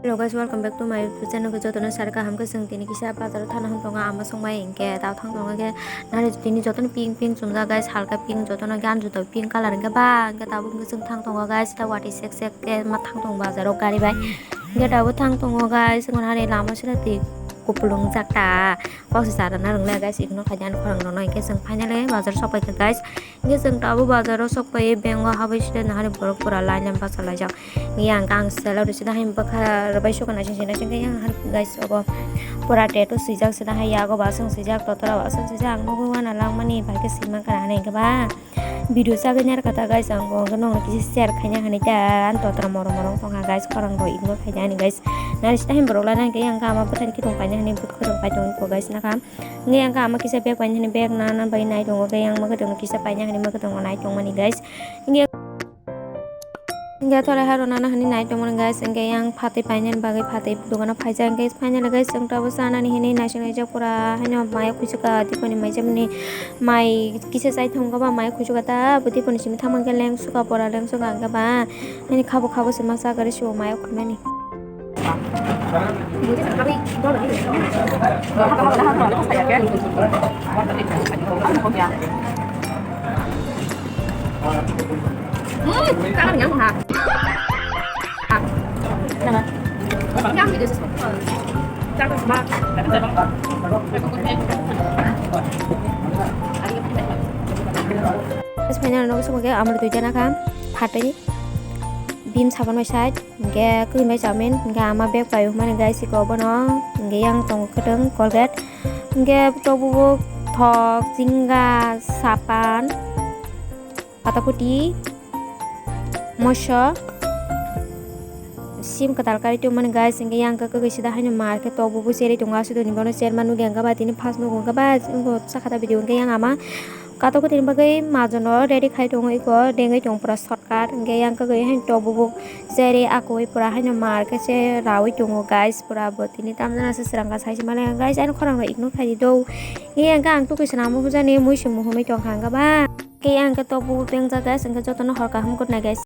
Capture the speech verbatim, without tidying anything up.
Hello guys, welcome back to my YouTube channel. Jotono sari kaham khe, chwng tini kisa bazar o thana hwn tongo, ama songmai hinkhe tao thang tongo khe nari tini jotono pink pink chumjak guys, halka pink, jotono ganju to pink colour hinkhe ba hinkhe tabuk hinkhe chwng thang tongo guys, ta watwi sek sek khe ma thang tongo bazar o gari bai. Hinkhe tabuk thang tongo guys, chwng nari lama side twi kupulung jak ta, kok se chara na rwngya guys, ikhno khaina ani khorang rokno hinkhe chwng finally bazar sok paikha guys. Hinkhe chwng tabuk bazar o sok pai, bank o habwi side nahari borok pura line line bachalaijak. Hinkhe ang khe ang sela rw sida hai bwkha rwbai suka naising sina singkhe yang hai guys obo pura tattoo swijak sida hai yago bo aswk swijak totra bo aswk swijak ang nugwi uanw langmani bai khe sima kana hinwi khe ba video chagwi narwkha ta guys ang bo hwnkhe nokno kisa share khaina hinwi ta ang totra morom morom tongkha guys khorang rok ignore khaina hinwi guys nani sida hai borok lana hinkhe yang khe ama bwthani khitong paina hinwi bwkhwrwng pai tongkha guys nakha. Hinkhe yang khe ama kisa bag paina hinwi bag nana bai nai tongo khe yang mwkhwtwng kisa paina hinwi mwkhwtwng nai tongmani guys. Hinkhe Hinkhe tole haro nana hinwi nai tongmani guys, hinkhe yang phatwi painani bagwi phatwi dogano phaijak, hinkhe finally guys, chwng tabuk chanani hinwi naisinglaijak pura haino mai kuisuka tiponi mai jemani mai kisa chai thangkha ba mai kuisuka ta bo tiponi simi thangmani khe lengsuka pura lengsuka hinkhe ba haini khabo khabo se ma chagari sio mai o khwnani. Guys, finally nogo songkha khe amar duita nakha phatwi bim sabon bai side. Hinkhe kwrwi bai chowmin, hinkhe ama bag pai hwnmani guys, iko bono hinkhe yang tongo kwtwng Colgate, hinkhe tok bubuk, thok, jinga, sapan, patakuti, moso, sim kwtal karwi tongmani guys, hinkhe yang khe kwrwi sida haino mar khe tok bubuk cherwi tongo, aswk ni bono cherma nukya hinkhe ba tini first nugo hinkhe ba sakha ta video hinkhe yang ama. Katok kwtwini bagwi majono ready khai tongo iko, dengwi tongo pura shortcut. Hinkhe yang kwgwi haino tok bubuk cherwi akwui pura haino mar khe se raui tongo guys. Pura bo tini tamjana se swrang kha saisi male guys, ani khorang rok ignore khai di do. Hinkhe ang tukui swnamo bujani mui se muhumui tongkha hinkhe ba. Hinkhe yang khe tok bubuk pengjak guys, hinkhe jotono hor kaham good night guys.